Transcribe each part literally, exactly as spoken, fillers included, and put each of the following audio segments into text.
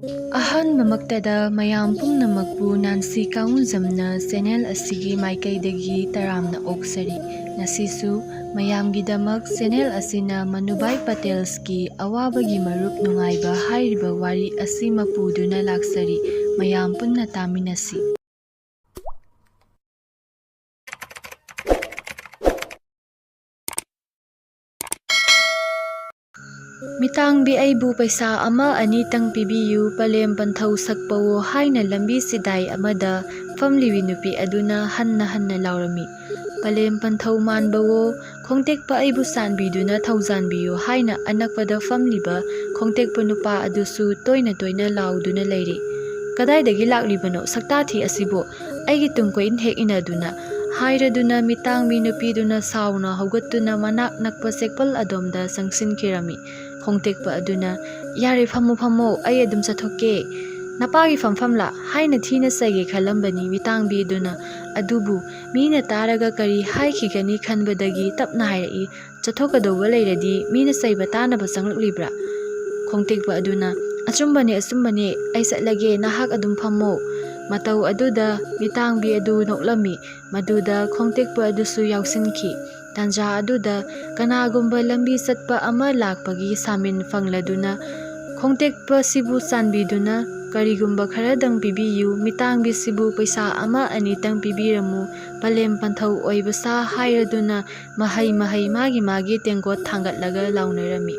ꯑꯍꯥꯟꯕꯃꯛꯇꯗ ꯃꯌꯥꯝ ꯄꯨꯝꯅꯃꯛꯄꯨ ꯅꯥꯟꯁꯤ ꯀꯥꯡꯉꯨꯖꯝꯅ ꯆꯦꯅꯦꯜ ꯑꯁꯤꯒꯤ ꯃꯥꯏꯀꯩꯗꯒꯤ ꯇꯔꯥꯝꯅ ꯑꯣꯛꯆꯔꯤ꯫ ꯉꯁꯤꯁꯨ ꯃꯌꯥꯝꯒꯤꯗꯃꯛ ꯆꯦꯅꯦꯜ ꯑꯁꯤꯅ ꯃꯅꯨꯕꯥꯏ ꯄꯇꯦꯜꯁꯀꯤ ꯑꯋꯥꯕꯒꯤ ꯃꯔꯨꯞ ꯅꯨꯡꯉꯥꯏꯕ ꯍꯥꯏꯔꯤꯕ ꯋꯥꯔꯤ ꯑꯁꯤꯃ ꯄꯨꯗꯨꯅ ꯂꯥꯛꯆꯔꯤ꯫ ꯃꯌꯥꯝ ꯄꯨꯟꯅ ꯇꯥꯃꯤꯟꯅꯁꯤ꯫ ꯃꯤꯇꯥꯡꯕꯤ, ꯑꯩꯕꯨ ꯄꯩꯁꯥ ꯑꯃ ꯑꯅꯤꯇꯪ ꯄꯤꯕꯤꯌꯨ, ꯄꯂꯦꯝ ꯄꯟꯊꯧ ꯁꯛꯄꯋꯣ ꯍꯥꯏꯅ ꯂꯝꯕꯤ ꯆꯤꯗꯥꯏ ꯑꯃꯗ ꯐꯝꯂꯤꯕꯤ ꯅꯨꯄꯤ ꯑꯗꯨꯅ ꯍꯟꯅ ꯍꯟꯅ ꯂꯥꯎꯔꯝꯃꯤ꯫ ꯄꯂꯦꯝ ꯄꯟꯊꯧ ꯃꯥꯟꯕꯋꯣ, ꯈꯣꯡꯇꯦꯛꯄ ꯑꯩꯕꯨ ꯆꯥꯟꯕꯤꯗꯨꯅ ꯊꯧꯖꯥꯟꯕꯤꯌꯨ ꯍꯥꯏꯅ ꯑꯅꯛꯄꯗ ꯐꯝꯂꯤꯕ ꯈꯣꯡꯇꯦꯛꯄ ꯅꯨꯄꯥ ꯑꯗꯨꯁꯨ ꯇꯣꯏꯅ ꯇꯣꯏꯅ ꯂꯥꯎꯗꯨꯅ ꯂꯩꯔꯤ꯫ ꯀꯗꯥꯏꯗꯒꯤ ꯂꯥꯛꯂꯤꯕꯅꯣ ꯁꯛꯇꯥ ꯊꯤ ꯑꯁꯤꯕꯨ? ꯑꯩꯒꯤ ꯇꯨꯡ ꯀꯣꯏꯏꯟ ꯍꯦꯛ ꯏꯟꯅꯗꯨꯅ ꯍꯥꯏꯔꯗꯨꯅ ꯃꯤꯇꯥꯡꯕꯤ ꯅꯨꯄꯤꯗꯨꯅ ꯁꯥꯎꯅ ꯍꯧꯒꯠꯇꯨꯅ ꯃꯅꯥꯛ ꯅꯛꯄ ꯆꯦꯛꯄꯜ ꯑꯗꯣꯝꯗ ꯆꯪꯁꯤꯟꯈꯤꯔꯝꯃꯤ꯫ ꯈꯣꯡꯇꯦꯛꯄ ꯑꯗꯨꯅ, "ꯌꯥꯔꯦ, ꯐꯝꯃꯣ, ꯐꯝꯃꯣ, ꯑꯩ ꯑꯗꯨꯝ ꯆꯠꯊꯣꯛꯀꯦ꯫ ꯅꯄꯥꯒꯤ ꯐꯝꯐꯝꯂꯥ?" ꯍꯥꯏꯅ ꯊꯤꯅ ꯆꯩꯒꯦ ꯈꯜꯂꯝꯕꯅꯤ ꯃꯤꯇꯥꯡꯕꯤ ꯑꯗꯨꯅ꯫ ꯑꯗꯨꯕꯨ ꯃꯤꯅ ꯇꯥꯔꯒ ꯀꯔꯤ ꯍꯥꯏꯈꯤꯒꯅꯤ ꯈꯟꯕꯗꯒꯤ ꯇꯞꯅ ꯍꯥꯏꯔꯛꯏ, "ꯆꯠꯊꯣꯛꯀꯗꯧꯕ ꯂꯩꯔꯗꯤ ꯃꯤꯅ ꯆꯩꯕ ꯇꯥꯅꯕ ꯆꯪꯂꯛꯂꯤꯕ꯭ꯔꯥ?" ꯈꯣꯡꯇꯦꯛꯄ ꯑꯗꯨꯅ, "ꯑꯆꯨꯝꯕꯅꯦ, ꯑꯆꯨꯝꯕꯅꯦ, ꯑꯩ ꯆꯠꯂꯒꯦ, ꯅꯍꯥꯛ ꯑꯗꯨꯝ ꯐꯝꯃꯣ꯫" ꯃꯇꯧ ꯑꯗꯨꯗ ꯃꯤꯇꯥꯡꯕꯤ ꯑꯗꯨ ꯅꯣꯛꯂꯝꯃꯤ꯫ ꯃꯗꯨꯗ ꯈꯣꯡꯇꯦꯛꯄ ꯑꯗꯨꯁꯨ ꯌꯥꯎꯁꯤꯟꯈꯤ꯫ ꯇꯥꯟꯖꯥ ꯑꯗꯨꯗ ꯀꯅꯥꯒꯨꯝꯕ ꯂꯝꯕꯤ ꯆꯠꯄ ꯑꯃ ꯂꯥꯛꯄꯒꯤ ꯁꯥꯃꯤꯟ ꯐꯪꯂꯗꯨꯅ, "ꯈꯣꯡꯇꯦꯛꯄꯁꯤꯕꯨ ꯆꯥꯟꯕꯤꯗꯨꯅ ꯀꯔꯤꯒꯨꯝꯕ ꯈꯔꯗꯪ ꯄꯤꯕꯤꯌꯨ, ꯃꯤꯇꯥꯡꯕꯤꯁꯤꯕꯨ ꯄꯩꯁꯥ ꯑꯃ ꯑꯅꯤꯇꯪ ꯄꯤꯕꯤꯔꯝꯃꯨ, ꯄꯂꯦꯝ ꯄꯟꯊꯧ ꯑꯣꯏꯕ ꯁꯥ" ꯍꯥꯏꯔꯗꯨꯅ ꯃꯍꯩ ꯃꯍꯩ ꯃꯥꯒꯤ ꯃꯥꯒꯤ ꯇꯦꯡꯀꯣꯠ ꯊꯥꯡꯒꯠꯂꯒ ꯂꯥꯎꯅꯔꯝꯃꯤ꯫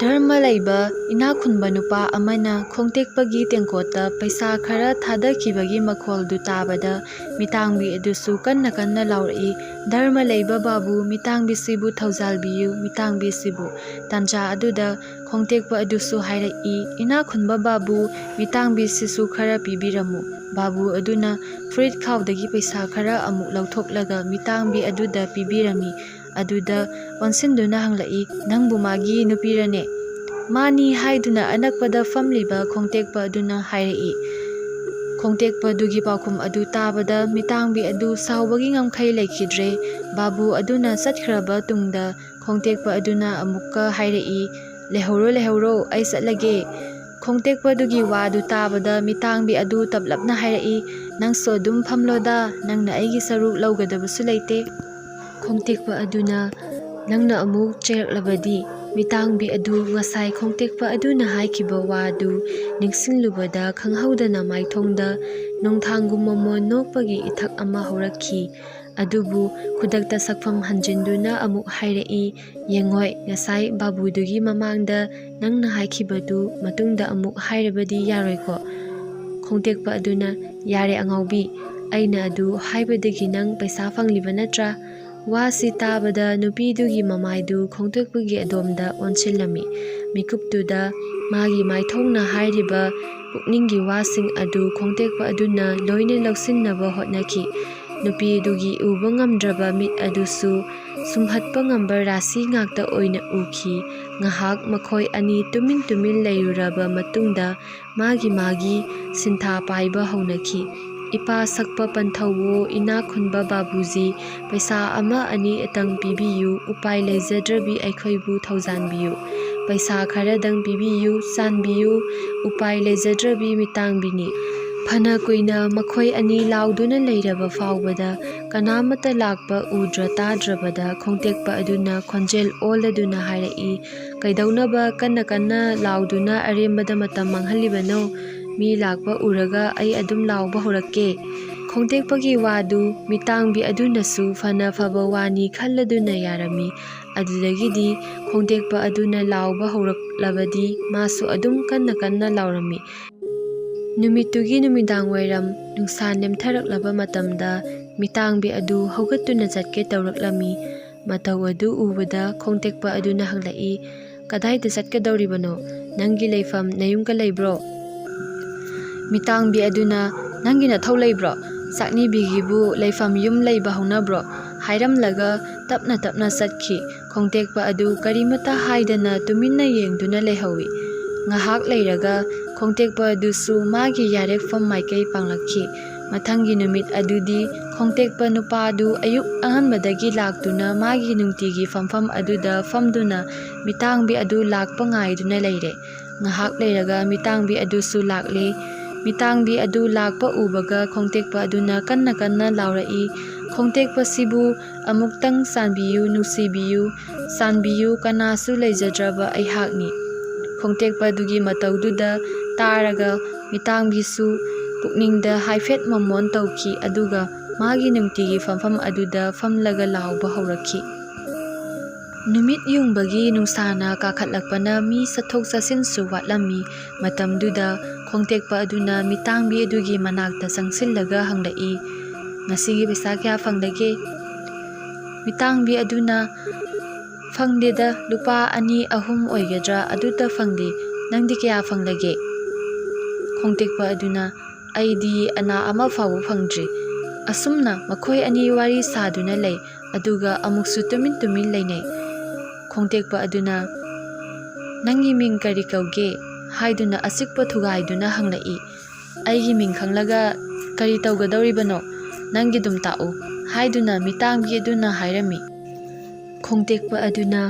ꯙꯔꯃ ꯂꯩꯕ ꯏꯅꯥꯛ ꯈꯨꯟꯕ ꯅꯨꯄꯥ ꯑꯃꯅ ꯈꯣꯡꯇꯦꯛꯄꯒꯤ ꯇꯦꯡꯀꯣꯠꯇ ꯄꯩꯁꯥ ꯈꯔ ꯊꯥꯗꯈꯤꯕꯒꯤ ꯃꯈꯣꯜꯗꯨ ꯇꯥꯕꯗ ꯃꯤꯇꯥꯡꯕꯤ ꯑꯗꯨꯁꯨ ꯀꯟꯅ ꯀꯟꯅ ꯂꯥꯎꯔꯛꯏ, "ꯙꯔꯃ ꯂꯩꯕ ꯕꯥꯕꯨ, ꯃꯤꯇꯥꯡꯕꯤꯁꯤꯕꯨ ꯊꯧꯖꯥꯜꯕꯤꯌꯨ, ꯃꯤꯇꯥꯡꯕꯤꯁꯤꯕꯨ!" ꯇꯥꯟꯖꯥ ꯑꯗꯨꯗ ꯈꯣꯡꯇꯦꯛꯄ ꯑꯗꯨꯁꯨ ꯍꯥꯏꯔꯛꯏ, "ꯏꯅꯥꯛ ꯈꯨꯟꯕ ꯕꯥꯕꯨ, ꯃꯤꯇꯥꯡꯕꯤꯁꯤꯁꯨ ꯈꯔ ꯄꯤꯕꯤꯔꯝꯃꯨ꯫" ꯕꯥꯕꯨ ꯑꯗꯨꯅ ꯐꯨꯔꯤꯠ ꯈꯥꯎꯗꯒꯤ ꯄꯩꯁꯥ ꯈꯔ ꯑꯃꯨꯛ ꯂꯧꯊꯣꯛꯂꯒ ꯃꯤꯇꯥꯡꯕꯤ ꯑꯗꯨꯗ ꯄꯤꯕꯤꯔꯝꯃꯤ꯫ ꯑꯗꯨꯗ ꯑꯣꯟꯁꯤꯟꯗꯨꯅ ꯍꯪꯂꯛꯏ, "ꯅꯪꯕꯨ ꯃꯥꯒꯤ ꯅꯨꯄꯤꯔꯅꯦ?" "ꯃꯥꯅꯤ" ꯍꯥꯏꯗꯨꯅ ꯑꯅꯛꯄꯗ ꯐꯝꯂꯤꯕ ꯈꯣꯡꯇꯦꯛꯄ ꯑꯗꯨꯅ ꯍꯥꯏꯔꯛꯏ꯫ ꯈꯣꯡꯇꯦꯛꯄ ꯑꯗꯨꯒꯤ ꯄꯥꯎꯈꯨꯝ ꯑꯗꯨ ꯇꯥꯕꯗ ꯃꯤꯇꯥꯡꯕꯤ ꯑꯗꯨ ꯁꯥꯎꯕꯒꯤ ꯉꯝꯈꯩ ꯂꯩꯈꯤꯗ꯭ꯔꯦ꯫ ꯕꯥꯕꯨ ꯑꯗꯨꯅ ꯆꯠꯈ꯭ꯔꯕ ꯇꯨꯡꯗ ꯈꯣꯡꯇꯦꯛꯄ ꯑꯗꯨꯅ ꯑꯃꯨꯛꯀ ꯍꯥꯏꯔꯛꯏ, "ꯂꯩꯍꯧꯔꯣ, ꯂꯩꯍꯧꯔꯣ, ꯑꯩ ꯆꯠꯂꯒꯦ꯫ ꯈꯣꯡꯇꯦꯛꯄꯗꯨꯒꯤ ꯋꯥꯗꯨ ꯇꯥꯕꯗ ꯃꯤꯇꯥꯡꯕꯤ ꯑꯗꯨ ꯇꯞꯂꯞꯅ ꯍꯥꯏꯔꯛꯏ, "ꯅꯪꯁꯨ ꯑꯗꯨꯝ ꯐꯝꯂꯣꯗ, ꯅꯪꯅ ꯑꯩꯒꯤ ꯁꯔꯨꯛ ꯂꯧꯒꯗꯕꯁꯨ ꯂꯩꯇꯦ"꯫ ꯈꯣꯡꯇꯦꯛꯄ ꯑꯗꯨꯅ, "ꯅꯪꯅ ꯑꯃꯨꯛ ꯆꯩꯔꯛꯂꯕꯗꯤ?" ꯃꯤꯇꯥꯡꯕꯤ ꯑꯗꯨ ꯉꯁꯥꯏ ꯈꯣꯡꯇꯦꯛꯄ ꯑꯗꯨꯅ ꯍꯥꯏꯈꯤꯕ ꯋꯥꯗꯨ ꯅꯤꯡꯁꯤꯡꯂꯨꯕꯗ ꯈꯪꯍꯧꯗꯅ ꯃꯥꯏꯊꯣꯡꯗ ꯅꯣꯡꯊꯥꯡꯒꯨꯝ ꯃꯃꯣꯟ ꯅꯣꯛꯄꯒꯤ ꯏꯊꯛ ꯑꯃ ꯍꯧꯔꯛꯈꯤ꯫ ꯑꯗꯨꯕꯨ ꯈꯨꯗꯛꯇ ꯁꯛꯐꯝ ꯍꯟꯖꯤꯟꯗꯨꯅ ꯑꯃꯨꯛ ꯍꯥꯏꯔꯛꯏ, "ꯌꯦꯡꯉꯣꯏ, ꯉꯁꯥꯏ ꯕꯥꯕꯨꯗꯨꯒꯤ ꯃꯃꯥꯡꯗ ꯅꯪꯅ ꯍꯥꯏꯈꯤꯕꯗꯨ ꯃꯇꯨꯡꯗ ꯑꯃꯨꯛ ꯍꯥꯏꯔꯕꯗꯤ ꯌꯥꯔꯣꯏꯀꯣ?" ꯈꯣꯡꯇꯦꯛꯄ ꯑꯗꯨꯅ, "ꯌꯥꯔꯦ ꯑꯉꯥꯎꯕꯤ, ꯑꯩꯅ ꯑꯗꯨ ꯍꯥꯏꯕꯗꯒꯤ ꯅꯪ ꯄꯩꯁꯥ ꯐꯪꯂꯤꯕ ꯅꯠꯇ꯭ꯔꯥ?" ꯋꯥꯁꯤ ꯇꯥꯕꯗ ꯅꯨꯄꯤꯗꯨꯒꯤ ꯃꯃꯥꯏꯗꯨ ꯈꯣꯡꯇꯦꯛꯄꯒꯤ ꯑꯗꯣꯝꯗ ꯑꯣꯟꯁꯤꯜꯂꯝꯃꯤ꯫ ꯃꯤꯀꯨꯞꯇꯨꯗ ꯃꯥꯒꯤ ꯃꯥꯏꯊꯣꯡꯅ ꯍꯥꯏꯔꯤꯕ ꯄꯨꯛꯅꯤꯡꯒꯤ ꯋꯥꯁꯤꯡ ꯑꯗꯨ ꯈꯣꯡꯇꯦꯛꯄ ꯑꯗꯨꯅ ꯂꯣꯏꯅ ꯂꯧꯁꯤꯟꯅꯕ ꯍꯣꯠꯅꯈꯤ꯫ ꯅꯨꯄꯤꯗꯨꯒꯤ ꯎꯕ ꯉꯝꯗ꯭ꯔꯕ ꯃꯤꯠ ꯑꯗꯨꯁꯨ ꯁꯨꯝꯍꯠꯄ ꯉꯝꯕ ꯔꯥꯁꯤ ꯉꯥꯛꯇ ꯑꯣꯏꯅ ꯎꯈꯤ꯫ ꯉꯥꯏꯍꯥꯛ ꯃꯈꯣꯏ ꯑꯅꯤ ꯇꯨꯃꯤꯟ ꯇꯨꯃꯤꯟ ꯂꯩꯔꯨꯔꯕ ꯃꯇꯨꯡꯗ ꯃꯥꯒꯤ ꯃꯥꯒꯤ ꯁꯤꯟꯊꯥ ꯄꯥꯏꯕ ꯍꯧꯅꯈꯤ꯫ "ꯏꯄꯥ ꯁꯛꯄ ꯄꯟꯊꯧꯋꯣ, ꯏꯅꯥꯛ ꯈꯨꯟꯕ ꯕꯥꯕꯨꯖꯤ, ꯄꯩꯁꯥ ꯑꯃ ꯑꯅꯤ ꯑꯇꯪ ꯄꯤꯕꯤꯌꯨ, ꯎꯄꯥꯏ ꯂꯩꯖꯗ꯭ꯔꯕꯤ ꯑꯩꯈꯣꯏꯕꯨ ꯊꯧꯖꯥꯟꯕꯤꯌꯨ꯫ ꯄꯩꯁꯥ ꯈꯔꯗꯪ ꯄꯤꯕꯤꯌꯨ, ꯆꯥꯟꯕꯤꯌꯨ, ꯎꯄꯥꯏ ꯂꯩꯖꯗ꯭ꯔꯕꯤ ꯃꯤꯇꯥꯡꯕꯤꯅꯤ"꯫ ꯐꯅ ꯀꯨꯏꯅ ꯃꯈꯣꯏ ꯑꯅꯤ ꯂꯥꯎꯗꯨꯅ ꯂꯩꯔꯕ ꯐꯥꯎꯕꯗ ꯀꯅꯥꯃꯠꯇ ꯂꯥꯛꯄ ꯎꯗ꯭ꯔ ꯇꯥꯗ꯭ꯔꯕꯗ ꯈꯣꯡꯇꯦꯛꯄ ꯑꯗꯨꯅ ꯈꯣꯟꯖꯦꯜ ꯑꯣꯜꯂꯗꯨꯅ ꯍꯥꯏꯔꯛꯏ, "ꯀꯩꯗꯧꯅꯕ ꯀꯟꯅ ꯀꯟꯅ ꯂꯥꯎꯗꯨꯅ ꯑꯔꯦꯝꯕꯗ ꯃꯇꯝ ꯃꯥꯡꯍꯜꯂꯤꯕꯅꯣ? ꯃꯤ ꯂꯥꯛꯄ ꯎꯔꯒ ꯑꯩ ꯑꯗꯨꯝ ꯂꯥꯎꯕ ꯍꯧꯔꯛꯀꯦ"꯫ ꯈꯣꯡꯇꯦꯛꯄꯒꯤ ꯋꯥꯗꯨ ꯃꯤꯇꯥꯡꯕꯤ ꯑꯗꯨꯅꯁꯨ ꯐꯅ ꯐꯕ ꯋꯥꯅꯤ ꯈꯜꯂꯗꯨꯅ ꯌꯥꯔꯝꯃꯤ꯫ ꯑꯗꯨꯗꯒꯤꯗꯤ ꯈꯣꯡꯇꯦꯛꯄ ꯑꯗꯨꯅ ꯂꯥꯎꯕ ꯍꯧꯔꯛꯂꯕꯗꯤ ꯃꯥꯁꯨ ꯑꯗꯨꯝ ꯀꯟꯅ ꯀꯟꯅ ꯂꯥꯎꯔꯝꯃꯤ꯫ ꯅꯨꯃꯤꯠꯇꯨꯒꯤ ꯅꯨꯃꯤꯗꯥꯡ ꯋꯥꯏꯔꯝ ꯅꯨꯡꯁꯥ ꯅꯦꯝꯊꯔꯛꯂꯕ ꯃꯇꯝꯗ ꯃꯤꯇꯥꯡꯕꯤ ꯑꯗꯨ ꯍꯧꯒꯠꯇꯨꯅ ꯆꯠꯀꯦ ꯇꯧꯔꯛꯂꯝꯃꯤ꯫ ꯃꯇꯧ ꯑꯗꯨ ꯎꯕꯗ ꯈꯣꯡꯇꯦꯛꯄ ꯑꯗꯨꯅ ꯍꯪꯂꯛꯏ, "ꯀꯗꯥꯏꯗ ꯆꯠꯀꯗꯧꯔꯤꯕꯅꯣ? ꯅꯪꯒꯤ ꯂꯩꯐꯝ ꯅꯌꯨꯝꯒ ꯂꯩꯕ꯭ꯔꯣ?" ꯃꯤꯇꯥꯡꯕꯤ ꯑꯗꯨꯅ, "ꯅꯪꯒꯤ ꯅꯊꯧ ꯂꯩꯕ꯭ꯔꯣ? ꯆꯥꯛꯅꯤꯕꯤꯒꯤꯕꯨ ꯂꯩꯐꯝ ꯌꯨꯝ ꯂꯩꯕ ꯍꯧꯅꯕ꯭ꯔꯣ?" ꯍꯥꯏꯔꯝꯂꯒ ꯇꯞꯅ ꯇꯞꯅ ꯆꯠꯈꯤ꯫ ꯈꯣꯡꯇꯦꯛꯄ ꯑꯗꯨ ꯀꯔꯤꯃꯠꯇ ꯍꯥꯏꯗꯅ ꯇꯨꯃꯤꯟꯅ ꯌꯦꯡꯗꯨꯅ ꯂꯩꯍꯧꯏ꯫ ꯉꯥꯏꯍꯥꯛ ꯂꯩꯔꯒ ꯈꯣꯡꯇꯦꯛꯄ ꯑꯗꯨꯁꯨ ꯃꯥꯒꯤ ꯌꯥꯔꯦꯛꯐꯝ ꯃꯥꯏꯀꯩ ꯄꯥꯡꯂꯛꯈꯤ꯫ ꯃꯊꯪꯒꯤ ꯅꯨꯃꯤꯠ ꯑꯗꯨꯗꯤ ꯈꯣꯡꯇꯦꯛꯄ ꯅꯨꯄꯥꯗꯨ ꯑꯌꯨꯛ ꯑꯉꯟꯕꯗꯒꯤ ꯂꯥꯛꯇꯨꯅ ꯃꯥꯒꯤ ꯅꯨꯡꯇꯤꯒꯤ ꯐꯝꯐꯝ ꯑꯗꯨꯗ ꯐꯝꯗꯨꯅ ꯃꯤꯇꯥꯡꯕꯤ ꯑꯗꯨ ꯂꯥꯛꯄ ꯉꯥꯏꯗꯨꯅ ꯂꯩꯔꯦ꯫ ꯉꯥꯏꯍꯥꯛ ꯂꯩꯔꯒ ꯃꯤꯇꯥꯡꯕꯤ ꯑꯗꯨꯁꯨ ꯂꯥꯛꯂꯦ꯫ ꯃꯤꯇꯥꯡꯕꯤ ꯑꯗꯨ ꯂꯥꯛꯄ ꯎꯕꯒ ꯈꯣꯡꯇꯦꯛꯄ ꯑꯗꯨꯅ ꯀꯟꯅ ꯀꯟꯅ ꯂꯥꯎꯔꯛꯏ, "ꯈꯣꯡꯇꯦꯛꯄꯁꯤꯕꯨ ꯑꯃꯨꯛꯇꯪ ꯆꯥꯟꯕꯤꯌꯨ, ꯅꯨꯡꯁꯤꯕꯤꯌꯨ, ꯆꯥꯟꯕꯤꯌꯨ, ꯀꯅꯥꯁꯨ ꯂꯩꯖꯗ꯭ꯔꯕ ꯑꯩꯍꯥꯛꯅꯤ"꯫ ꯈꯣꯡꯇꯦꯛꯄ ꯑꯗꯨꯒꯤ ꯃꯇꯧꯗꯨꯗ ꯇꯥꯔꯒ ꯃꯤꯇꯥꯡꯕꯤꯁꯨ ꯄꯨꯛꯅꯤꯡꯗ ꯍꯥꯏꯐꯦꯠ ꯃꯣꯃꯣꯟ ꯇꯧꯈꯤ, ꯑꯗꯨꯒ ꯃꯥꯒꯤ ꯅꯨꯡꯇꯤꯒꯤ ꯐꯝꯐꯝ ꯑꯗꯨꯗ ꯐꯝꯂꯒ ꯂꯥꯎꯕ ꯍꯧꯔꯛꯈꯤ꯫ ꯅꯨꯃꯤꯠ ꯌꯨꯡꯕꯒꯤ ꯅꯨꯡꯁꯥꯅ ꯀꯥꯈꯠꯂꯛꯄꯅ ꯃꯤ ꯆꯠꯊꯣꯛ ꯆꯠꯁꯤꯟꯁꯨ ꯋꯥꯠꯂꯝꯃꯤ꯫ ꯃꯇꯝꯗꯨꯗ ꯈꯣꯡꯇꯦꯛꯄ ꯑꯗꯨꯅ ꯃꯤꯇꯥꯡꯕꯤ ꯑꯗꯨꯒꯤ ꯃꯅꯥꯛꯇ ꯆꯪꯁꯤꯜꯂꯒ ꯍꯪꯂꯛꯏ, "ꯉꯁꯤꯒꯤ ꯄꯩꯁꯥ ꯀꯌꯥ ꯐꯪꯂꯒꯦ?" ꯃꯤꯇꯥꯡꯕꯤ ꯑꯗꯨꯅ, "ꯐꯪꯗꯦꯗ, ꯂꯨꯄꯥ ꯑꯅꯤ ꯑꯍꯨꯝ ꯑꯣꯏꯒꯗ꯭ꯔꯥ, ꯑꯗꯨꯇ ꯐꯪꯗꯦ꯫ ꯅꯪꯗꯤ ꯀꯌꯥ ꯐꯪꯂꯒꯦ?" ꯈꯣꯡꯇꯦꯛꯄ ꯑꯗꯨꯅ, "ꯑꯩꯗꯤ ꯑꯅꯥ ꯑꯃ ꯐꯥꯎꯕ ꯐꯪꯗ꯭ꯔꯤ"꯫ ꯑꯁꯨꯝꯅ ꯃꯈꯣꯏ ꯑꯅꯤ ꯋꯥꯔꯤ ꯁꯥꯗꯨꯅ ꯂꯩ, ꯑꯗꯨꯒ ꯑꯃꯨꯛꯁꯨ ꯇꯨꯃꯤꯟ ꯇꯨꯃꯤꯟ ꯂꯩꯅꯩ꯫ ꯈꯣꯡꯇꯦꯛꯄ ꯑꯗꯨꯅ, "ꯅꯪꯒꯤ ꯃꯤꯡ ꯀꯔꯤ ꯀꯧꯒꯦ?" ꯍꯥꯏꯗꯨꯅ ꯑꯆꯤꯛꯄ ꯊꯨꯒꯥꯏꯗꯨꯅ ꯍꯪꯂꯛꯏ꯫ "ꯑꯩꯒꯤ ꯃꯤꯡ ꯈꯪꯂꯒ ꯀꯔꯤ ꯇꯧꯒꯗꯧꯔꯤꯕꯅꯣ? ꯅꯪꯒꯤꯗꯨꯝ ꯇꯥꯛꯎ" ꯍꯥꯏꯗꯨꯅ ꯃꯤꯇꯥꯡꯕꯤ ꯑꯗꯨꯅ ꯍꯥꯏꯔꯝꯃꯤ꯫ ꯈꯣꯡꯇꯦꯛꯄ ꯑꯗꯨꯅ,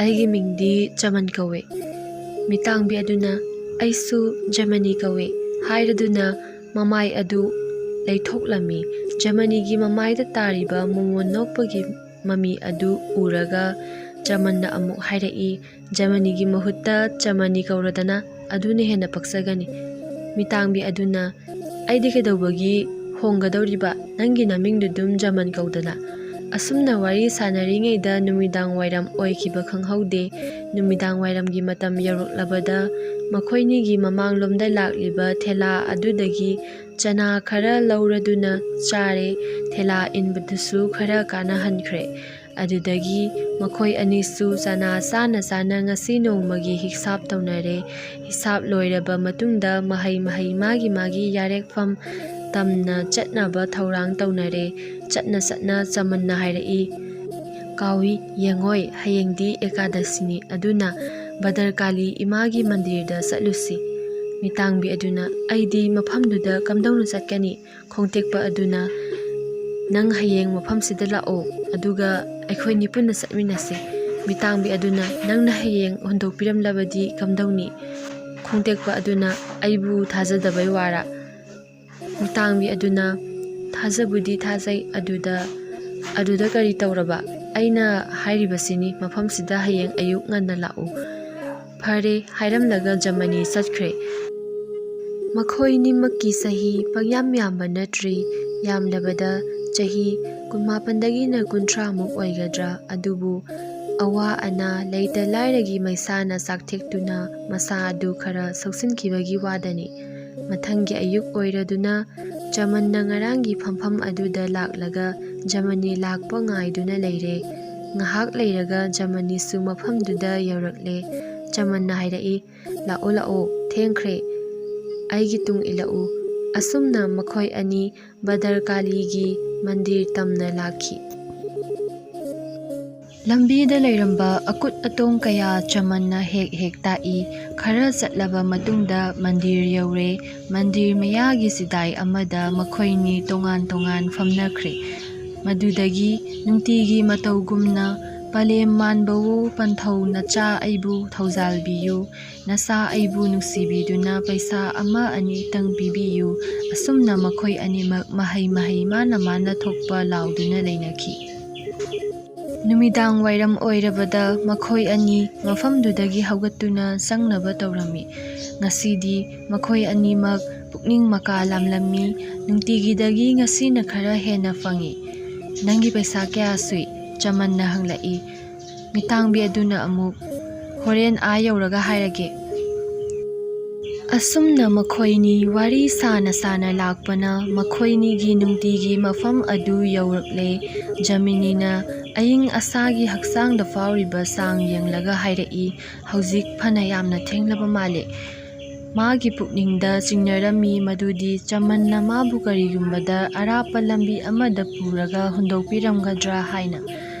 "ꯑꯩꯒꯤ ꯃꯤꯡꯗꯤ ꯆꯃꯟ ꯀꯧꯏ"꯫ ꯃꯤꯇꯥꯡꯕꯤ ꯑꯗꯨꯅ, "ꯑꯩꯁꯨ ꯖꯃꯅꯤ ꯀꯧꯏ" ꯍꯥꯏꯔꯗꯨꯅ ꯃꯃꯥꯏ ꯑꯗꯨ ꯂꯩꯊꯣꯛꯂꯝꯃꯤ꯫ ꯖꯃꯅꯤꯒꯤ ꯃꯃꯥꯏꯗ ꯇꯥꯔꯤꯕ ꯃꯣꯃꯣꯟ ꯅꯣꯛꯄꯒꯤ ꯃꯃꯤ ꯑꯗꯨ ꯎꯔꯒ ꯆꯃꯟꯅ ꯑꯃꯨꯛ ꯍꯥꯏꯔꯛꯏ, "ꯖꯃꯅꯤꯒꯤ ꯃꯍꯨꯠꯇ ꯆꯃꯅꯤ ꯀꯧꯔꯗꯅ, ꯑꯗꯨꯅ ꯍꯦꯟꯅ ꯄꯛꯆꯒꯅꯤ"꯫ ꯃꯤꯇꯥꯡꯕꯤ ꯑꯗꯨꯅ, "ꯑꯩꯗꯤ ꯀꯩꯗꯧꯕꯒꯤ ꯍꯣꯡꯒꯗꯧꯔꯤꯕ? ꯅꯪꯒꯤ ꯅꯃꯤꯡꯗꯨ ꯑꯗꯨꯝ ꯖꯃꯟ ꯀꯧꯗꯅ"꯫ ꯑꯁꯨꯝꯅ ꯋꯥꯔꯤ ꯁꯥꯟꯅꯔꯤꯉꯩꯗ ꯅꯨꯃꯤꯗꯥꯡ ꯋꯥꯏꯔꯝ ꯑꯣꯏꯈꯤꯕ ꯈꯪꯍꯧꯗꯦ꯫ ꯅꯨꯃꯤꯗꯥꯡ ꯋꯥꯏꯔꯝꯒꯤ ꯃꯇꯝ ꯌꯧꯔꯛꯂꯕꯗ ꯃꯈꯣꯏꯅꯤꯒꯤ ꯃꯃꯥꯡꯂꯣꯝꯗ ꯂꯥꯛꯂꯤꯕ ꯊꯦꯂꯥ ꯑꯗꯨꯗꯒꯤ ꯆꯅꯥ ꯈꯔ ꯂꯧꯔꯗꯨꯅ ꯆꯥꯔꯦ꯫ ꯊꯦꯂꯥ ꯏꯟꯕꯗꯨꯁꯨ ꯈꯔ ꯀꯥꯟꯅꯍꯟꯈ꯭ꯔꯦ꯫ ꯑꯗꯨꯗꯒꯤ ꯃꯈꯣꯏ ꯑꯅꯤꯁꯨ ꯆꯅꯥ ꯆꯥꯅ ꯆꯥꯅ ꯉꯁꯤ ꯅꯣꯡꯃꯒꯤ ꯍꯤꯁꯥꯞ ꯇꯧꯅꯔꯦ꯫ ꯍꯤꯁꯥꯞ ꯂꯣꯏꯔꯕ ꯃꯇꯨꯡꯗ ꯃꯍꯩ ꯃꯍꯩ ꯃꯥꯒꯤ ꯃꯥꯒꯤ ꯌꯥꯔꯦꯛꯐꯝ ꯇꯝꯅ ꯆꯠꯅꯕ ꯊꯧꯔꯥꯡ ꯇꯧꯅꯔꯦ꯫ ꯆꯠꯅ ꯆꯠꯅ ꯆꯃꯟꯅ ꯍꯥꯏꯔꯛꯏ, "ꯀꯥꯎꯏ, ꯌꯦꯡꯉꯣꯏ, ꯍꯌꯦꯡꯗꯤ ꯑꯦꯀꯥꯗꯁꯤꯅꯤ, ꯑꯗꯨꯅ ꯚꯗ꯭ꯔꯀꯥꯂꯤ ꯏꯃꯥꯒꯤ ꯃꯟꯗꯤꯔꯗ ꯆꯠꯂꯨꯁꯤ"꯫ ꯃꯤꯇꯥꯡꯕꯤ ꯑꯗꯨꯅ, "ꯑꯩꯗꯤ ꯃꯐꯝꯗꯨꯗ ꯀꯝꯗꯧꯅ ꯆꯠꯀꯅꯤ?" ꯈꯣꯡꯇꯦꯛꯄ ꯑꯗꯨꯅ, "ꯅꯪ ꯍꯌꯦꯡ ꯃꯐꯝꯁꯤꯗ ꯂꯥꯛꯑꯣ, ꯑꯗꯨꯒ ꯑꯩꯈꯣꯏꯅꯤ ꯄꯨꯟꯅ ꯆꯠꯃꯤꯟꯅꯁꯤ"꯫ ꯃꯤꯇꯥꯡꯕꯤ ꯑꯗꯨꯅ, "ꯅꯪꯅ ꯍꯌꯦꯡ ꯍꯨꯟꯗꯣꯛꯄꯤꯔꯝꯂꯕꯗꯤ ꯀꯝꯗꯧꯅꯤ?" ꯈꯣꯡꯇꯦꯛꯄ ꯑꯗꯨꯅ ꯑꯩꯕꯨ ꯊꯥꯖꯗꯕꯩ ꯋꯥꯔꯥ? ꯃꯤꯇꯥꯡꯕꯤ ꯑꯗꯨꯅ, "ꯊꯥꯖꯕꯨꯗꯤ ꯊꯥꯖꯩ, ꯑꯗꯨꯗ, ꯑꯗꯨꯗ ꯀꯔꯤ ꯇꯧꯔꯕ? ꯑꯩꯅ ꯍꯥꯏꯔꯤꯕꯁꯤꯅꯤ, ꯃꯐꯝꯁꯤꯗ ꯍꯌꯦꯡ ꯑꯌꯨꯛ ꯉꯟꯅ ꯂꯥꯛꯎ꯫" "ꯐꯔꯦ," ꯍꯥꯏꯔꯝꯂꯒ ꯖꯃꯅꯤ ꯆꯠꯈ꯭ꯔꯦ꯫ ꯃꯈꯣꯏꯅꯤꯃꯛꯀꯤ ꯆꯍꯤ ꯄꯪꯌꯥꯝ ꯌꯥꯝꯕ ꯅꯠꯇ꯭ꯔꯤ, ꯌꯥꯝꯂꯕꯗ ꯆꯍꯤ ꯀꯨꯟꯃꯥꯄꯟꯗꯒꯤꯅ ꯀꯨꯟꯊ꯭ꯔꯥꯃꯨꯛ ꯑꯣꯏꯒꯗ꯭ꯔꯥ, ꯑꯗꯨꯕꯨ ꯑꯋꯥ ꯑꯅꯥ, ꯂꯩꯇ ꯂꯥꯏꯔꯒꯤ ꯃꯩꯁꯥꯅ ꯆꯥꯛꯊꯦꯛꯇꯨꯅ ꯃꯁꯥ ꯑꯗꯨ ꯈꯔ ꯁꯣꯛꯆꯤꯟꯈꯤꯕꯒꯤ ꯋꯥꯗꯅꯤ꯫ ꯃꯊꯪꯒꯤ ꯑꯌꯨꯛ ꯑꯣꯏꯔꯗꯨꯅ ꯆꯃꯟꯅ ꯉꯔꯥꯡꯒꯤ ꯐꯝꯐꯝ ꯑꯗꯨꯗ ꯂꯥꯛꯂꯒ ꯖꯃꯅꯤ ꯂꯥꯛꯄ ꯉꯥꯏꯗꯨꯅ ꯂꯩꯔꯦ꯫ ꯉꯥꯏꯍꯥꯛ ꯂꯩꯔꯒ ꯖꯃꯅꯤꯁꯨ ꯃꯐꯝꯗꯨꯗ ꯌꯧꯔꯛꯂꯦ꯫ ꯆꯃꯟꯅ ꯍꯥꯏꯔꯛꯏ, "ꯂꯥꯛꯑꯣ, ꯂꯥꯛꯑꯣ, ꯊꯦꯡꯈ꯭ꯔꯦ꯫ ꯑꯩꯒꯤ ꯇꯨꯡ ꯏꯜꯂꯛꯎ꯫" ꯑꯁꯨꯝꯅ ꯃꯈꯣꯏ ꯑꯅꯤ ꯕꯗꯔꯀꯥꯂꯤꯒꯤ ꯃꯟꯗꯤꯔ ꯇꯝꯅ ꯂꯥꯛꯈꯤ꯫ ꯂꯝꯕꯤꯗ ꯂꯩꯔꯝꯕ ꯑꯀꯨꯠ ꯑꯇꯣꯡ ꯀꯌꯥ ꯆꯃꯟꯅ ꯍꯦꯛ ꯍꯦꯛ ꯇꯥꯛꯏ꯫ ꯈꯔ ꯆꯠꯂꯕ ꯃꯇꯨꯡꯗ ꯃꯟꯗꯤꯔ ꯌꯧꯔꯦ꯫ ꯃꯟꯗꯤꯔ ꯃꯌꯥꯒꯤ ꯆꯤꯗꯥꯏ ꯑꯃꯗ ꯃꯈꯣꯏꯅꯤ ꯇꯣꯉꯥꯟ ꯇꯣꯉꯥꯟ ꯐꯝꯅꯈ꯭ꯔꯦ꯫ ꯃꯗꯨꯗꯒꯤ ꯅꯨꯡꯇꯤꯒꯤ ꯃꯇꯧꯒꯨꯝꯅ, "ꯄꯂꯦꯝ ꯃꯥꯟꯕꯋꯣ ꯄꯟꯊꯧ ꯅꯆꯥ ꯑꯩꯕꯨ ꯊꯧꯖꯥꯜꯕꯤꯌꯨ, ꯅꯆꯥ ꯑꯩꯕꯨ ꯅꯨꯡꯁꯤꯕꯤꯗꯨꯅ ꯄꯩꯁꯥ ꯑꯃ ꯑꯅꯤꯇꯪ ꯄꯤꯕꯤꯌꯨ꯫" ꯑꯁꯨꯝꯅ ꯃꯈꯣꯏ ꯑꯅꯤꯃꯛ ꯃꯍꯩ ꯃꯍꯩ ꯃꯥꯅ ꯃꯥꯅ ꯊꯣꯛꯄ ꯂꯥꯎꯗꯨꯅ ꯂꯩꯅꯈꯤ꯫ ꯅꯨꯃꯤꯗꯥꯡ ꯋꯥꯏꯔꯝ ꯑꯣꯏꯔꯕꯗ ꯃꯈꯣꯏ ꯑꯅꯤ ꯃꯐꯝꯗꯨꯗꯒꯤ ꯍꯧꯒꯠꯇꯨꯅ ꯆꯪꯅꯕ ꯇꯧꯔꯝꯃꯤ꯫ ꯉꯁꯤꯗꯤ ꯃꯈꯣꯏ ꯑꯅꯤꯃꯛ ꯄꯨꯛꯅꯤꯡ ꯃꯀꯥ ꯂꯥꯝꯂꯝꯃꯤ꯫ "ꯅꯨꯡꯇꯤꯒꯤꯗꯒꯤ ꯉꯁꯤꯅ ꯈꯔ ꯍꯦꯟꯅ ꯐꯪꯏ꯫ ꯅꯪꯒꯤ ꯄꯩꯁꯥ ꯀꯌꯥ ꯁꯨꯏ?" ꯆꯃꯟꯅ ꯍꯪꯂꯛꯏ꯫ ꯃꯤꯇꯥꯡꯕꯤ ꯑꯗꯨꯅ ꯑꯃꯨꯛ, "ꯍꯣꯔꯦꯟ ꯑꯥ ꯌꯧꯔꯒ ꯍꯥꯏꯔꯒꯦ꯫" ꯑꯁꯨꯝꯅ ꯃꯈꯣꯏꯅꯤ ꯋꯥꯔꯤ ꯁꯥꯅ ꯁꯥꯅ ꯂꯥꯛꯄꯅ ꯃꯈꯣꯏꯅꯤꯒꯤ ꯅꯨꯡꯇꯤꯒꯤ ꯃꯐꯝ ꯑꯗꯨ ꯌꯧꯔꯛꯂꯦ꯫ ꯖꯃꯤꯅꯤꯅ ꯑꯏꯪ ꯑꯁꯥꯒꯤ ꯍꯛꯆꯥꯡꯗ ꯐꯥꯎꯔꯤꯕ ꯆꯥꯡ ꯌꯦꯡꯂꯒ ꯍꯥꯏꯔꯛꯏ, "ꯍꯧꯖꯤꯛ ꯐꯅ ꯌꯥꯝꯅ ꯊꯦꯡꯂꯕ ꯃꯥꯜꯂꯦ꯫" ꯃꯥꯒꯤ ꯄꯨꯛꯅꯤꯡꯗ ꯆꯤꯡꯅꯔꯝꯃꯤ ꯃꯗꯨꯗꯤ ꯆꯃꯟꯅ ꯃꯥꯕꯨ ꯀꯔꯤꯒꯨꯝꯕꯗ ꯑꯔꯥꯞꯄ ꯂꯝꯕꯤ ꯑꯃꯗ ꯄꯨꯔꯒ ꯍꯨꯟꯗꯣꯛꯄꯤꯔꯝꯒꯗ꯭ꯔꯥ ꯍꯥꯏꯅ꯫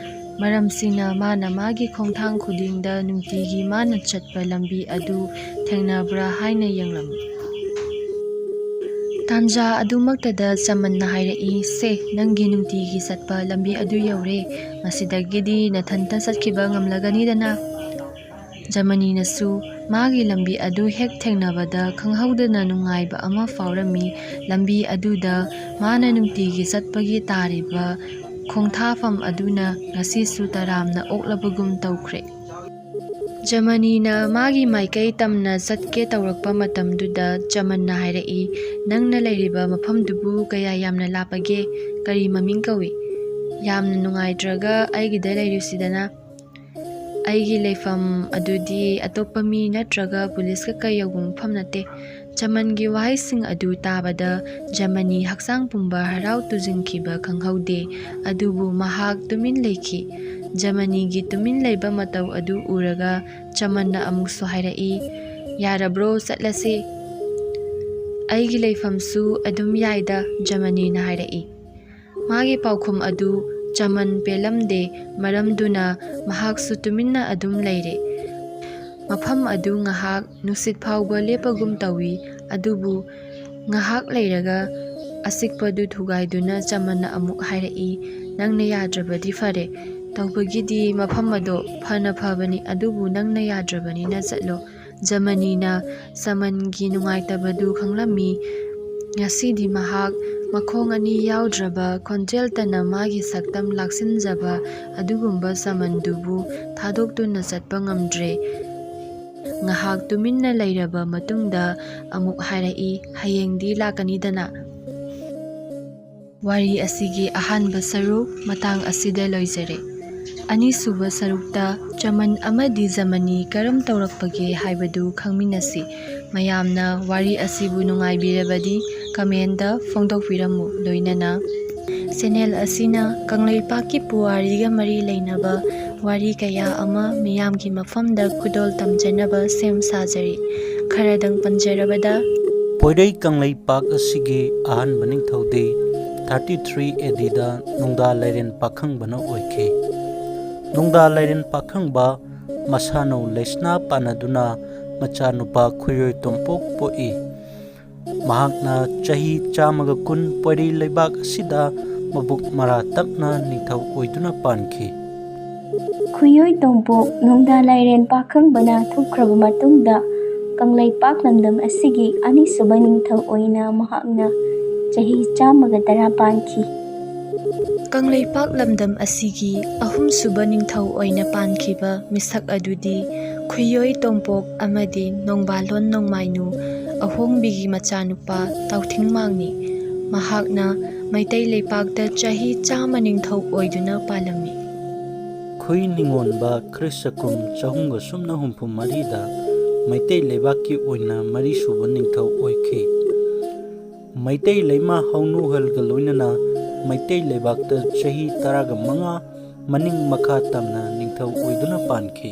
ꯃꯔꯝꯁꯤꯅ ꯃꯥꯅ ꯃꯥꯒꯤ ꯈꯣꯡꯊꯥꯡ ꯈꯨꯗꯤꯡꯗ ꯅꯨꯡꯇꯤꯒꯤ ꯃꯥꯅ ꯆꯠꯄ ꯂꯝꯕꯤ ꯑꯗꯨ ꯊꯦꯡꯅꯕ꯭ꯔꯥ ꯍꯥꯏꯅ ꯌꯦꯡꯂꯝꯃꯤ꯫ ꯇꯥꯟꯖꯥ ꯑꯗꯨꯃꯛꯇꯗ ꯆꯃꯟꯅ ꯍꯥꯏꯔꯛꯏ, "ꯁꯦ, ꯅꯪꯒꯤ ꯅꯨꯡꯇꯤꯒꯤ ꯆꯠꯄ ꯂꯝꯕꯤ ꯑꯗꯨ ꯌꯧꯔꯦ꯫ ꯃꯁꯤꯗꯒꯤꯗꯤ ꯅꯊꯟꯇ ꯆꯠꯈꯤꯕ ꯉꯝꯂꯒꯅꯤꯗꯅ?" ꯖꯃꯅꯤꯅꯁꯨ ꯃꯥꯒꯤ ꯂꯝꯕꯤ ꯑꯗꯨ ꯍꯦꯛ ꯊꯦꯡꯅꯕꯗ ꯈꯪꯍꯧꯗꯅ ꯅꯨꯡꯉꯥꯏꯕ ꯑꯃ ꯐꯥꯎꯔꯝꯃꯤ꯫ ꯂꯝꯕꯤ ꯑꯗꯨꯗ ꯃꯥꯅ ꯅꯨꯡꯇꯤꯒꯤ ꯆꯠꯄꯒꯤ ꯇꯥꯔꯤꯕ ꯈꯣꯡꯊꯥꯐꯝ ꯑꯗꯨꯅ ꯉꯁꯤꯁꯨ ꯇꯔꯥꯝꯅ ꯑꯣꯛꯂꯕꯒꯨꯝ ꯇꯧꯈ꯭ꯔꯦ꯫ ꯖꯃꯅꯤꯅ ꯃꯥꯒꯤ ꯃꯥꯏꯀꯩ ꯇꯝꯅ ꯆꯠꯀꯦ ꯇꯧꯔꯛꯄ ꯃꯇꯝꯗꯨꯗ ꯆꯃꯟꯅ ꯍꯥꯏꯔꯛꯏ, "ꯅꯪꯅ ꯂꯩꯔꯤꯕ ꯃꯐꯝꯗꯨꯕꯨ ꯀꯌꯥ ꯌꯥꯝꯅ ꯂꯥꯞꯄꯒꯦ? ꯀꯔꯤ ꯃꯃꯤꯡ ꯀꯧꯏ? ꯌꯥꯝꯅ ꯅꯨꯡꯉꯥꯏꯇ꯭ꯔꯒ ꯑꯩꯒꯤꯗ ꯂꯩꯔꯨꯁꯤꯗꯅ꯫ ꯑꯩꯒꯤ ꯂꯩꯐꯝ ꯑꯗꯨꯗꯤ ꯑꯇꯣꯞꯄ ꯃꯤ ꯅꯠꯇ꯭ꯔꯒ ꯄꯨꯂꯤꯁꯀ ꯀꯩ ꯌꯧꯕ ꯃꯐꯝ ꯅꯠꯇꯦ꯫" ꯆꯃꯟꯒꯤ ꯋꯥꯍꯩꯁꯤꯡ ꯑꯗꯨ ꯇꯥꯕꯗ ꯖꯃꯅꯤ ꯍꯛꯆꯥꯡ ꯄꯨꯝꯕ ꯍꯔꯥꯎ ꯇꯨꯖꯤꯟꯈꯤꯕ ꯈꯪꯍꯧꯗꯦ꯫ ꯑꯗꯨꯕꯨ ꯃꯍꯥꯛ ꯇꯨꯃꯤꯟ ꯂꯩꯈꯤ꯫ ꯖꯃꯅꯤꯒꯤ ꯇꯨꯃꯤꯟ ꯂꯩꯕ ꯃꯇꯧ ꯑꯗꯨ ꯎꯔꯒ ꯆꯃꯟꯅ ꯑꯃꯨꯛꯁꯨ ꯍꯥꯏꯔꯛꯏ, "ꯌꯥꯔꯕ꯭ꯔꯣ, ꯆꯠꯂꯁꯤ?" "ꯑꯩꯒꯤ ꯂꯩꯐꯝꯁꯨ ꯑꯗꯨꯝ ꯌꯥꯏꯗ," ꯖꯃꯅꯤꯅ ꯍꯥꯏꯔꯛꯏ꯫ ꯃꯥꯒꯤ ꯄꯥꯎꯈꯨꯝ ꯑꯗꯨ ꯆꯃꯟ ꯄꯦꯜꯂꯝꯗꯦ, ꯃꯔꯝꯗꯨꯅ ꯃꯍꯥꯛꯁꯨ ꯇꯨꯃꯤꯟꯅ ꯑꯗꯨꯝ ꯂꯩꯔꯦ꯫ ꯃꯐꯝ ꯑꯗꯨ ꯉꯥꯏꯍꯥꯛ ꯅꯨꯡꯁꯤꯠ ꯐꯥꯎꯕ ꯂꯦꯞꯄꯒꯨꯝ ꯇꯧꯏ, ꯑꯗꯨꯕꯨ ꯉꯥꯏꯍꯥꯛ ꯂꯩꯔꯒ ꯑꯆꯤꯛꯄꯗꯨ ꯊꯨꯒꯥꯏꯗꯨꯅ ꯆꯃꯟꯅ ꯑꯃꯨꯛ ꯍꯥꯏꯔꯛꯏ, "ꯅꯪꯅ ꯌꯥꯗ꯭ꯔꯕꯗꯤ ꯐꯔꯦ꯫ ꯇꯧꯕꯒꯤꯗꯤ ꯃꯐꯝ ꯑꯗꯣ ꯐꯅ ꯐꯕꯅꯤ, ꯑꯗꯨꯕꯨ ꯅꯪꯅ ꯌꯥꯗ꯭ꯔꯕꯅꯤꯅ ꯆꯠꯂꯣ꯫" ꯖꯃꯅꯤꯅ ꯆꯃꯟꯒꯤ ꯅꯨꯡꯉꯥꯏꯇꯕꯗꯨ ꯈꯪꯂꯝꯃꯤ꯫ ꯉꯁꯤꯗꯤ ꯃꯍꯥꯛ ꯃꯈꯣꯡ ꯑꯅꯤ ꯌꯥꯎꯗ꯭ꯔꯕ, ꯈꯣꯟꯖꯦꯜꯇꯅ ꯃꯥꯒꯤ ꯁꯛꯇꯝ ꯂꯥꯛꯁꯤꯟꯖꯕ ꯑꯗꯨꯒꯨꯝꯕ ꯆꯃꯟꯗꯨꯕꯨ ꯊꯥꯗꯣꯛꯇꯨꯅ ꯆꯠꯄ ꯉꯝꯗ꯭ꯔꯦ꯫ ꯉꯥꯏꯍꯥꯛ ꯇꯨꯃꯤꯟꯅ ꯂꯩꯔꯕ ꯃꯇꯨꯡꯗ ꯑꯃꯨꯛ ꯍꯥꯏꯔꯛꯏ, "ꯍꯌꯦꯡꯗꯤ ꯂꯥꯛꯀꯅꯤꯗꯅ?" ꯋꯥꯔꯤ ꯑꯁꯤꯒꯤ ꯑꯍꯥꯟꯕ ꯁꯔꯨꯛ ꯃꯇꯥꯡ ꯑꯁꯤꯗ ꯂꯣꯏꯖꯔꯦ꯫ ꯑꯅꯤꯁꯨꯕ ꯁꯔꯨꯛꯇ ꯆꯃꯟ ꯑꯃꯗꯤ ꯖꯃꯅꯤ ꯀꯔꯝ ꯇꯧꯔꯛꯄꯒꯦ ꯍꯥꯏꯕꯗꯨ ꯈꯪꯃꯤꯟꯅꯁꯤ꯫ ꯃꯌꯥꯝꯅ ꯋꯥꯔꯤ ꯑꯁꯤꯕꯨ ꯅꯨꯡꯉꯥꯏꯕꯤꯔꯕꯗꯤ ꯀꯃꯦꯟꯗ ꯐꯣꯡꯗꯣꯛꯄꯤꯔꯝꯃꯨ꯫ ꯂꯣꯏꯅꯅ ꯆꯦꯅꯦꯜ ꯑꯁꯤꯅ ꯀꯪꯂꯩꯄꯥꯛꯀꯤ ꯄꯨꯋꯥꯔꯤꯒ ꯃꯔꯤ ꯂꯩꯅꯕ ꯋꯥꯔꯤ ꯀꯌꯥ ꯑꯃ ꯃꯤꯌꯥꯝꯒꯤ ꯃꯐꯝꯗ ꯈꯨꯗꯣꯜ ꯇꯝꯖꯅꯕ ꯁꯦꯝ ꯁꯥꯖꯔꯤ꯫ ꯈꯔꯗꯪ ꯄꯟꯖꯔꯕꯗ, ꯄꯣꯏꯔꯩ ꯀꯪꯂꯩꯄꯥꯛ ꯑꯁꯤꯒꯤ ꯑꯍꯥꯟꯕ ꯅꯤꯡꯊꯧꯗꯤ thirty three A Dꯗ ꯅꯨꯡꯗꯥ ꯂꯥꯏꯔꯦꯟ ꯄꯥꯈꯪꯕꯅ ꯑꯣꯏꯈꯤ꯫ ꯅꯨꯡꯗꯥ ꯂꯥꯏꯔꯦꯟ ꯄꯥꯈꯪꯕ ꯃꯁꯥꯅꯧ ꯂꯩꯁꯅꯥ ꯄꯥꯟꯅꯗꯨꯅ ꯃꯆꯥꯅꯨꯄꯥ ꯈꯨꯌꯣꯏ ꯇꯣꯝꯄꯣꯛ ꯄꯣꯛꯏ꯫ ꯃꯍꯥꯛꯅ ꯆꯍꯤ ꯆꯥꯝꯃꯒ ꯀꯨꯟ ꯄꯣꯏꯔꯩ ꯂꯩꯕꯥꯛ ꯑꯁꯤꯗ ꯃꯕꯨꯛ ꯃꯔꯥ ꯇꯞꯅ ꯅꯤꯡꯊꯧ ꯑꯣꯏꯗꯨꯅ ꯄꯥꯟꯈꯤ꯫ ꯈꯨꯌꯣꯏ ꯇꯣꯝꯄꯣꯛ ꯅꯣꯡꯗꯥ ꯂꯥꯏꯔꯦꯟ ꯄꯥꯈꯪꯕꯅ ꯊꯣꯛꯈ꯭ꯔꯕ ꯃꯇꯨꯡꯗ ꯀꯪꯂꯩꯄꯥꯛ ꯂꯝꯗꯝ ꯑꯁꯤꯒꯤ ꯑꯅꯤꯁꯨꯕ ꯅꯤꯡꯊꯧ ꯑꯣꯏꯅ ꯃꯍꯥꯛꯅ ꯆꯍꯤ ꯆꯥꯝꯃꯒ ꯇꯔꯥ ꯄꯥꯟꯈꯤ꯫ ꯀꯪꯂꯩꯄꯥꯛ ꯂꯝꯗꯝ ꯑꯁꯤꯒꯤ ꯑꯍꯨꯝꯁꯨꯕ ꯅꯤꯡꯊꯧ ꯑꯣꯏꯅ ꯄꯥꯟꯈꯤꯕ ꯃꯤꯁꯛ ꯑꯗꯨꯗꯤ ꯈꯨꯌꯣꯏ ꯇꯣꯝꯄꯣꯛ ꯑꯃꯗꯤ ꯅꯣꯡꯕꯥꯂꯣꯟ ꯅꯣꯡꯃꯥꯏꯅꯨ ꯑꯍꯣꯡꯕꯤꯒꯤ ꯃꯆꯥꯅꯨꯄꯥ ꯇꯥꯎꯊꯤꯡꯃꯥꯡꯅꯤ꯫ ꯃꯍꯥꯛꯅ ꯃꯩꯇꯩ ꯂꯩꯄꯥꯛꯇ ꯆꯍꯤ ꯆꯥꯝꯃ ꯅꯤꯡꯊꯧ ꯑꯣꯏꯗꯨꯅ ꯄꯥꯜꯂꯝꯃꯤ꯫ ꯈꯨꯏ ꯅꯤꯉꯣꯟꯕ ꯈ꯭ꯔꯤꯁ ꯀꯨꯝ ꯆꯍꯨꯝꯒ ꯁꯨꯞꯅ ꯍꯨꯝꯐꯨ ꯃꯔꯤꯗ ꯃꯩꯇꯩ ꯂꯩꯕꯥꯛꯀꯤ ꯑꯣꯏꯅ ꯃꯔꯤꯁꯨꯕ ꯅꯤꯡꯊꯧ ꯑꯣꯏꯈꯤ꯫ ꯃꯩꯇꯩ ꯂꯩꯃ ꯍꯧꯅꯨꯍꯜꯒ ꯂꯣꯏꯅꯅ ꯃꯩꯇꯩ ꯂꯩꯕꯥꯛꯇ ꯆꯍꯤ ꯇꯔꯥꯒ ꯃꯉꯥ ꯃꯅꯤꯡ ꯃꯈꯥ ꯇꯝꯅ ꯅꯤꯡꯊꯧ ꯑꯣꯏꯗꯨꯅ ꯄꯥꯟꯈꯤ꯫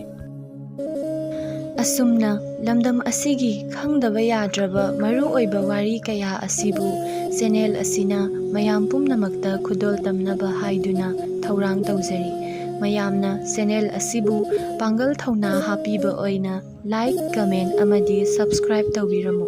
ꯑꯁꯨꯝꯅ ꯂꯝꯗꯝ ꯑꯁꯤꯒꯤ ꯈꯪꯗꯕ ꯌꯥꯗ꯭ꯔꯕ ꯃꯔꯨꯑꯣꯏꯕ ꯋꯥꯔꯤ ꯀꯌꯥ ꯑꯁꯤꯕꯨ ꯆꯦꯅꯦꯜ ꯑꯁꯤꯅ ꯃꯌꯥꯝ ꯄꯨꯝꯅꯃꯛꯇ ꯈꯨꯗꯣꯜ ꯇꯝꯅꯕ ꯍꯥꯏꯗꯨꯅ ꯊꯧꯔꯥꯡ ꯇꯧꯖꯔꯤ꯫ ꯃꯌꯥꯝꯅ ꯆꯦꯅꯦꯜ ꯑꯁꯤꯕꯨ ꯄꯥꯡꯒꯜ ꯊꯧꯅꯥ ꯍꯥꯞꯄꯤꯕ ꯑꯣꯏꯅ ꯂꯥꯏꯛ, ꯀꯃꯦꯟ ꯑꯃꯗꯤ ꯁꯕꯁꯀ꯭ꯔꯥꯏꯕ ꯇꯧꯕꯤꯔꯝꯃꯨ꯫